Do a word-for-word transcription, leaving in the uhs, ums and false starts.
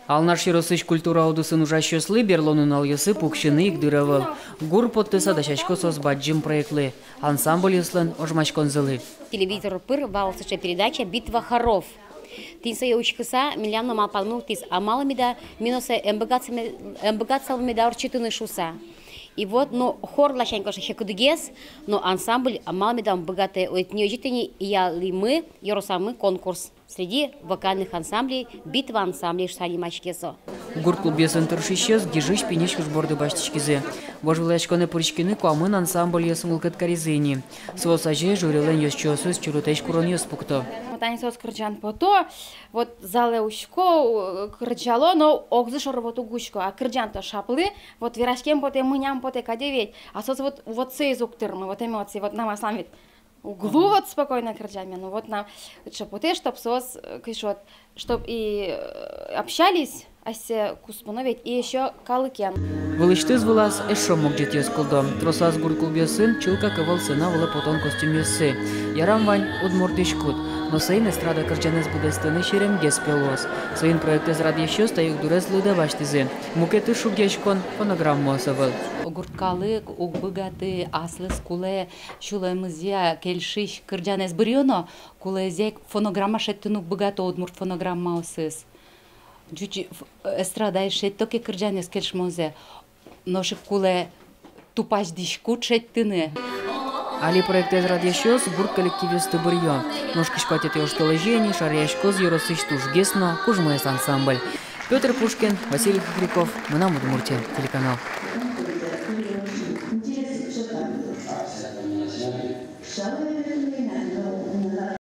Алнаш ёросысь культура удысын ужасьёслы берло нуналъёсы пуксьыны ик дыр ӧвӧл. Гур поттыса дасясько соос бадӟым проектлы, ансамбльёслэн ожмаськонзылы. Телевизор пыр вал сыӵе передача «Битва хоров». Тӥни сое учкыса, милям но малпанмы вуттӥз: а малы меда ми но сое ӧм быгатсал-, ӧм быгатсал меда ортчытыны шуыса. И вот, ну, хор ласянь, конечно, секытгес, но ансамбль, а малы меда ум быгатэ, ой, тӥни озьы тӥни ялӥмы, ёросамы конкурс среди вокальных ансамблей, «Битва ансамблей» шуыса нимаське со. Гурт клубъёсын тыршисьёс гижысь-пиньысь уж борды басьтӥськизы. Вожвылъяськонэ пыриськыны куамын ансамбльёс мылкыд каризы ини. Соос азе жюрилэн ёзчиосыз чурытэсь куронъёс пукто. Вот тани соос кырӟан пото, вот залэ учко, у-, кырӟало, но огзы шоры вот уг учко, а кырӟан-то шаплы, вот вераськем потэ, мыням потэ кадь ведь, а соос вот, вот соиз уг тырмы, вот эмоции, вот нам аслам ведь уг лу вот спокойно кырӟаме, ну вот нам сыӵе потэ, чтоб соос, э, кыӵе вот, чтоб и, э, общались асьсэ куспын но ведь, и ещё калыкен. Вылысьтыз вылаз эшшо могӟетъёс кылдо. Тросаз гурт клубъёсын чылкак ӧвӧл сцена вылэ потон костюмъёссы. Ярам вань удмурт дӥськут, но соин эстрада кырӟанэз быдэстыны серемгес пе луоз. Соин проектэз радъясьёс та югдурез лыдэ басьтӥзы. Мукетыз шугъяськон фонограммаос ӧвӧл. Гурт калык уг быгаты, аслыз кулэ сюлэмызъя кельшись кырӟанэз быръёно, кулэезъя ик фонограмма шедьтыны уг быгато, удмурт фонограммаосыз. Ӟуч ф-, эстрадаез шедьто ке кырӟанэз кельшымонзэ, нош ик кулэ тупась дӥськут шедьтыны. Али проектэз радъясьёс гурт коллективъёсты быръё. Нош кызь куатетӥ оштолэзе ини шараяськоз ёросысь тужгес но кужмоез ансамбль. Пётр Пушкин, Василий Хохряков, «Мынам Удмуртие» телеканал.